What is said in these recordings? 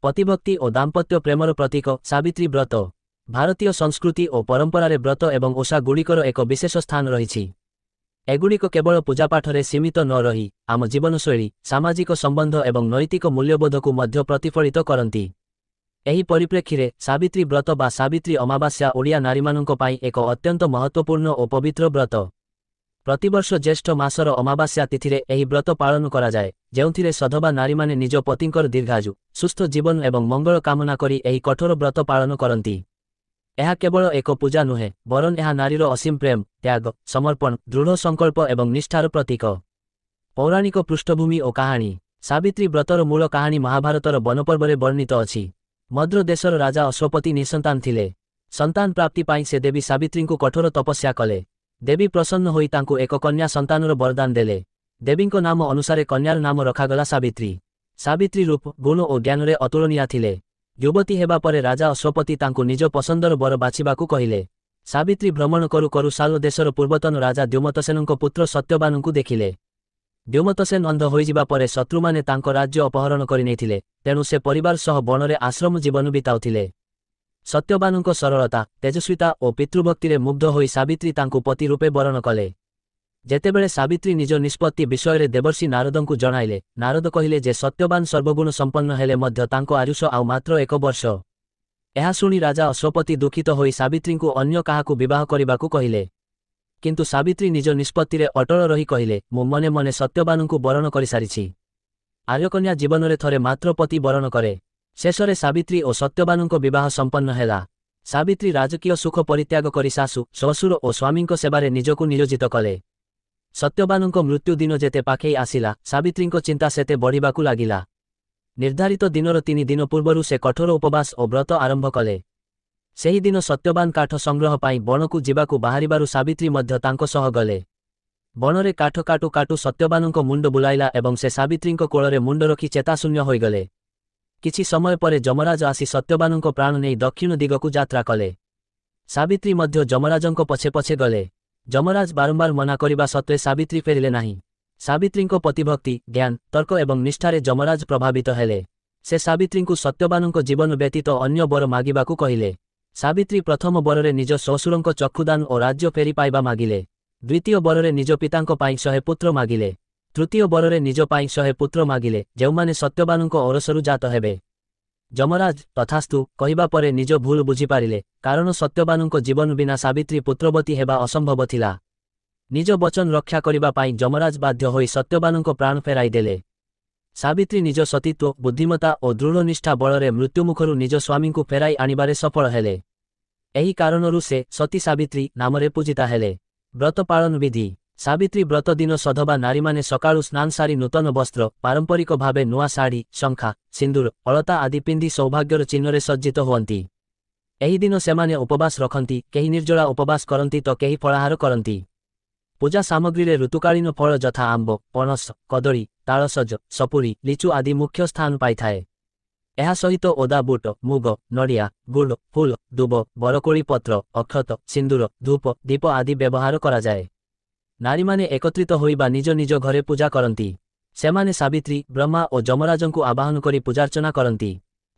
ପତିଭକ୍ତି ଓ ଦାମ୍ପତ୍ୟ ପ୍ରେମର ପ୍ରତୀକ ସାବିତ୍ରୀ ବ୍ରତ। ଭାରତୀୟ ସଂସ୍କୃତି ଓ ପରମ୍ପରାରେ ବ୍ରତ ଏବଂ ଓଷା ଗୁଡ଼ିକର ଏକ ବିଶେଷ ସ୍ଥାନ ରହିଛି। ଏଗୁଡ଼ିକ କେବଳ ପୂଜାପାଠରେ ସୀମିତ ନ ରହି ଆମ ଜୀବନଶୈଳୀ, ସାମାଜିକ ସମ୍ବନ୍ଧ ଏବଂ ନୈତିକ ମୂଲ୍ୟବୋଧକୁ ମଧ୍ୟ ପ୍ରତିଫଳିତ କରନ୍ତି। ଏହି ପରିପ୍ରେକ୍ଷୀରେ ସାବିତ୍ରୀ ବ୍ରତ ବା ସାବିତ୍ରୀ ଅମାବାସ୍ୟା ଓଡ଼ିଆ ନାରୀମାନଙ୍କ ପାଇଁ ଏକ ଅତ୍ୟନ୍ତ ମହତ୍ତ୍ୱପୂର୍ଣ୍ଣ ଓ ପବିତ୍ର ବ୍ରତ। ପ୍ରତିବର୍ଷ ଜ୍ୟେଷ୍ଠ ମାସର ଅମାବାସ୍ୟା ତିଥିରେ ଏହି ବ୍ରତ ପାଳନ କରାଯାଏ, ଯେଉଁଥିରେ ସଧବା ନାରୀମାନେ ନିଜ ପତିଙ୍କର ଦୀର୍ଘାୟୁ, ସୁସ୍ଥ ଜୀବନ ଏବଂ ମଙ୍ଗଳ କାମନା କରି ଏହି କଠୋର ବ୍ରତ ପାଳନ କରନ୍ତି। ଏହା କେବଳ ଏକ ପୂଜା ନୁହେଁ, ବରଂ ଏହା ନାରୀର ଅସୀମ ପ୍ରେମ, ତ୍ୟାଗ, ସମର୍ପଣ, ଦୃଢ଼ ସଂକଳ୍ପ ଏବଂ ନିଷ୍ଠାର ପ୍ରତୀକ। ପୌରାଣିକ ପୃଷ୍ଠଭୂମି ଓ କାହାଣୀ। ସାବିତ୍ରୀ ବ୍ରତର ମୂଳ କାହାଣୀ ମହାଭାରତର ବନପର୍ବରେ ବର୍ଣ୍ଣିତ ଅଛି। ମଦ୍ର ଦେଶର ରାଜା ଅଶ୍ୱପତି ନିଃସନ୍ତାନ ଥିଲେ। ସନ୍ତାନ ପ୍ରାପ୍ତି ପାଇଁ ସେ ଦେବୀ ସାବିତ୍ରୀଙ୍କୁ କଠୋର ତପସ୍ୟା କଲେ। ଦେବୀ ପ୍ରସନ୍ନ ହୋଇ ତାଙ୍କୁ ଏକ କନ୍ୟା ସନ୍ତାନର ବରଦାନ ଦେଲେ। ଦେବୀଙ୍କ ନାମ ଅନୁସାରେ କନ୍ୟାର ନାମ ରଖାଗଲା ସାବିତ୍ରୀ। ସାବିତ୍ରୀ ରୂପ, ଗୁଣ ଓ ଜ୍ଞାନରେ ଅତୁଳନୀୟା ଥିଲେ। ଯୁବତୀ ହେବା ପରେ ରାଜା ଅଶ୍ୱପତି ତାଙ୍କୁ ନିଜ ପସନ୍ଦର ବର ବାଛିବାକୁ କହିଲେ। ସାବିତ୍ରୀ ଭ୍ରମଣ କରୁ କରୁ ଶାଲ ଦେଶର ପୂର୍ବତନ ରାଜା ଦ୍ୟୁମତସେନଙ୍କ ପୁତ୍ର ସତ୍ୟବାନଙ୍କୁ ଦେଖିଲେ। ଦ୍ୟୁମତସେନ ଅନ୍ଧ ହୋଇଯିବା ପରେ ଶତ୍ରୁମାନେ ତାଙ୍କ ରାଜ୍ୟ ଅପହରଣ କରିନେଇଥିଲେ, ତେଣୁ ସେ ପରିବାର ସହ ବଣରେ ଆଶ୍ରମ ଜୀବନ ବିତାଉଥିଲେ। ସତ୍ୟବାନଙ୍କ ସରଳତା, ତେଜସ୍ୱିତା ଓ ପିତୃଭକ୍ତିରେ ମୁଗ୍ଧ ହୋଇ ସାବିତ୍ରୀ ତାଙ୍କୁ ପତି ରୂପେ ବରଣ କଲେ। ଯେତେବେଳେ ସାବିତ୍ରୀ ନିଜ ନିଷ୍ପତ୍ତି ବିଷୟରେ ଦେବର୍ଷି ନାରଦଙ୍କୁ ଜଣାଇଲେ, ନାରଦ କହିଲେ ଯେ ସତ୍ୟବାନ ସର୍ବଗୁଣ ସମ୍ପନ୍ନ ହେଲେ ମଧ୍ୟ ତାଙ୍କ ଆୟୁଷ ଆଉ ମାତ୍ର 1 ବର୍ଷ। ଏହା ଶୁଣି ରାଜା ଅଶ୍ୱପତି ଦୁଃଖିତ ହୋଇ ସାବିତ୍ରୀଙ୍କୁ ଅନ୍ୟ କାହାକୁ ବିବାହ କରିବାକୁ କହିଲେ। କିନ୍ତୁ ସାବିତ୍ରୀ ନିଜ ନିଷ୍ପତ୍ତିରେ ଅଟଳ ରହି କହିଲେ, ମୁଁ ମନେ ମନେ ସତ୍ୟବାନଙ୍କୁ ବରଣ କରିସାରିଛି। ଆର୍ଯ୍ୟକନ୍ୟା ଜୀବନରେ ଥରେ ମାତ୍ର ପତି ବରଣ କରେ। ଶେଷରେ ସାବିତ୍ରୀ ଓ ସତ୍ୟବାନଙ୍କ ବିବାହ ସମ୍ପନ୍ନ ହେଲା। ସାବିତ୍ରୀ ରାଜକୀୟ ସୁଖ ପରିତ୍ୟାଗ କରି ଶାଶୁ, ଶ୍ୱଶୁର ଓ ସ୍ୱାମୀଙ୍କ ସେବାରେ ନିଜକୁ ନିୟୋଜିତ କଲେ। ସତ୍ୟବାନଙ୍କ ମୃତ୍ୟୁ ଦିନ ଯେତେ ପାଖେଇ ଆସିଲା, ସାବିତ୍ରୀଙ୍କ ଚିନ୍ତା ସେତେ ବଢ଼ିବାକୁ ଲାଗିଲା। ନିର୍ଦ୍ଧାରିତ ଦିନର 3 ଦିନ ପୂର୍ବରୁ ସେ କଠୋର ଉପବାସ ଓ ବ୍ରତ ଆରମ୍ଭ କଲେ। ସେହିଦିନ ସତ୍ୟବାନ କାଠ ସଂଗ୍ରହ ପାଇଁ ବଣକୁ ଯିବାକୁ ବାହାରିବାରୁ ସାବିତ୍ରୀ ମଧ୍ୟ ତାଙ୍କ ସହ ଗଲେ। ବଣରେ କାଠ କାଟୁ କାଟୁ ସତ୍ୟବାନଙ୍କ ମୁଣ୍ଡ ବୁଲାଇଲା ଏବଂ ସେ ସାବିତ୍ରୀଙ୍କ କୋଳରେ ମୁଣ୍ଡ ରଖି ଚେତାଶୂନ୍ୟ ହୋଇଗଲେ। କିଛି ସମୟ ପରେ ଯମରାଜ ଆସି ସତ୍ୟବାନଙ୍କ ପ୍ରାଣ ନେଇ ଦକ୍ଷିଣ ଦିଗକୁ ଯାତ୍ରା କଲେ। ସାବିତ୍ରୀ ମଧ୍ୟ ଯମରାଜଙ୍କ ପଛେ ପଛେ ଗଲେ। ଯମରାଜ ବାରମ୍ବାର ମନା କରିବା ସତ୍ତ୍ୱେ ସାବିତ୍ରୀ ଫେରିଲେ ନାହିଁ। ସାବିତ୍ରୀଙ୍କ ପତିଭକ୍ତି, ଜ୍ଞାନ, ତର୍କ ଏବଂ ନିଷ୍ଠାରେ ଯମରାଜ ପ୍ରଭାବିତ ହେଲେ। ସେ ସାବିତ୍ରୀଙ୍କୁ ସତ୍ୟବାନଙ୍କ ଜୀବନ ବ୍ୟତୀତ ଅନ୍ୟ ବର ମାଗିବାକୁ କହିଲେ। ସାବିତ୍ରୀ ପ୍ରଥମ ବରରେ ନିଜ ଶ୍ୱଶୁରଙ୍କ ଚକ୍ଷୁଦାନ ଓ ରାଜ୍ୟ ଫେରି ପାଇବା ମାଗିଲେ। ଦ୍ୱିତୀୟ ବରରେ ନିଜ ପିତାଙ୍କ ପାଇଁ 100 ପୁତ୍ର ମାଗିଲେ। ତୃତୀୟ ବରରେ ନିଜ ପାଇଁ 100 ପୁତ୍ର ମାଗିଲେ, ଯେଉଁମାନେ ସତ୍ୟବାନଙ୍କ ଔରସରୁ ଜାତ ହେବେ। ଯମରାଜ ତଥାସ୍ତୁ କହିବା ପରେ ନିଜ ଭୁଲ ବୁଝିପାରିଲେ, କାରଣ ସତ୍ୟବାନଙ୍କ ଜୀବନ ବିନା ସାବିତ୍ରୀ ପୁତ୍ରବତୀ ହେବା ଅସମ୍ଭବ ଥିଲା। ନିଜ ବଚନ ରକ୍ଷା କରିବା ପାଇଁ ଯମରାଜ ବାଧ୍ୟ ହୋଇ ସତ୍ୟବାନଙ୍କ ପ୍ରାଣ ଫେରାଇ ଦେଲେ। ସାବିତ୍ରୀ ନିଜ ସତୀତ୍ୱ, ବୁଦ୍ଧିମତା ଓ ଦୃଢ଼ ନିଷ୍ଠା ବଳରେ ମୃତ୍ୟୁମୁଖରୁ ନିଜ ସ୍ୱାମୀଙ୍କୁ ଫେରାଇ ଆଣିବାରେ ସଫଳ ହେଲେ। ଏହି କାରଣରୁ ସେ ସତୀ ସାବିତ୍ରୀ ନାମରେ ପୂଜିତା ହେଲେ। ବ୍ରତ ପାଳନ ବିଧି। ସାବିତ୍ରୀ ବ୍ରତ ଦିନ ସଧବା ନାରୀମାନେ ସକାଳୁ ସ୍ନାନ ସାରି ନୂତନ ବସ୍ତ୍ର, ପାରମ୍ପରିକ ଭାବେ ନୂଆ ଶାଢ଼ୀ, ଶଙ୍ଖା, ସିନ୍ଦୁର, ଅଳତା ଆଦି ପିନ୍ଧି ସୌଭାଗ୍ୟର ଚିହ୍ନରେ ସଜ୍ଜିତ ହୁଅନ୍ତି। ଏହି ଦିନ ସେମାନେ ଉପବାସ ରଖନ୍ତି, କେହି ନିର୍ଜଳା ଉପବାସ କରନ୍ତି ତ କେହି ଫଳାହାର କରନ୍ତି। ପୂଜା ସାମଗ୍ରୀରେ ଋତୁକାଳୀନ ଫଳ ଯଥା ଆମ୍ବ, ପଣସ, କଦଳୀ, ତାଳସଜ, ସପୁରୀ, ଲିଚୁ ଆଦି ମୁଖ୍ୟ ସ୍ଥାନ ପାଇଥାଏ। ଏହା ସହିତ ଓଦା ବୁଟ, ମୁଗ, ନଡ଼ିଆ, ଗୁଡ଼, ଫୁଲ, ଦୁବ, ବରକୋଳି ପତ୍ର, ଅକ୍ଷତ, ସିନ୍ଦୁର, ଧୂପ, ଦୀପ ଆଦି ବ୍ୟବହାର କରାଯାଏ। ନାରୀମାନେ ଏକତ୍ରିତ ହୋଇ ବା ନିଜ ନିଜ ଘରେ ପୂଜା କରନ୍ତି। ସେମାନେ ସାବିତ୍ରୀ, ବ୍ରହ୍ମା ଓ ଯମରାଜଙ୍କୁ ଆବାହନ କରି ପୂଜାର୍ଚ୍ଚନା କରନ୍ତି।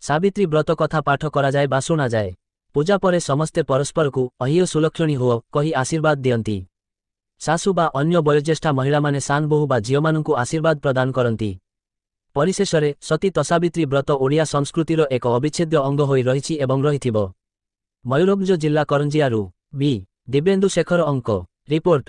ସାବିତ୍ରୀ ବ୍ରତ କଥା ପାଠ କରାଯାଏ ବା ଶୁଣାଯାଏ। ପୂଜା ପରେ ସମସ୍ତେ ପରସ୍ପରକୁ ଅହ୍ୟ ସୁଲକ୍ଷଣୀ ହୁଅ କହି ଆଶୀର୍ବାଦ ଦିଅନ୍ତି। ଶାଶୁ ବା ଅନ୍ୟ ବୟୋଜ୍ୟେଷ୍ଠା ମହିଳାମାନେ ସାନବୋହୂ ବା ଝିଅମାନଙ୍କୁ ଆଶୀର୍ବାଦ ପ୍ରଦାନ କରନ୍ତି। ପରିଶେଷରେ ସତୀ ତସାବିତ୍ରୀ ବ୍ରତ ଓଡ଼ିଆ ସଂସ୍କୃତିର ଏକ ଅବିଚ୍ଛେଦ୍ୟ ଅଙ୍ଗ ହୋଇ ରହିଛି ଏବଂ ରହିଥିବ। ମୟୂରଭଞ୍ଜ ଜିଲ୍ଲା କରଞ୍ଜିଆରୁ ବି ଦିବ୍ୟେନ୍ଦୁ ଶେଖର ଅଙ୍କ ରିପୋର୍ଟ।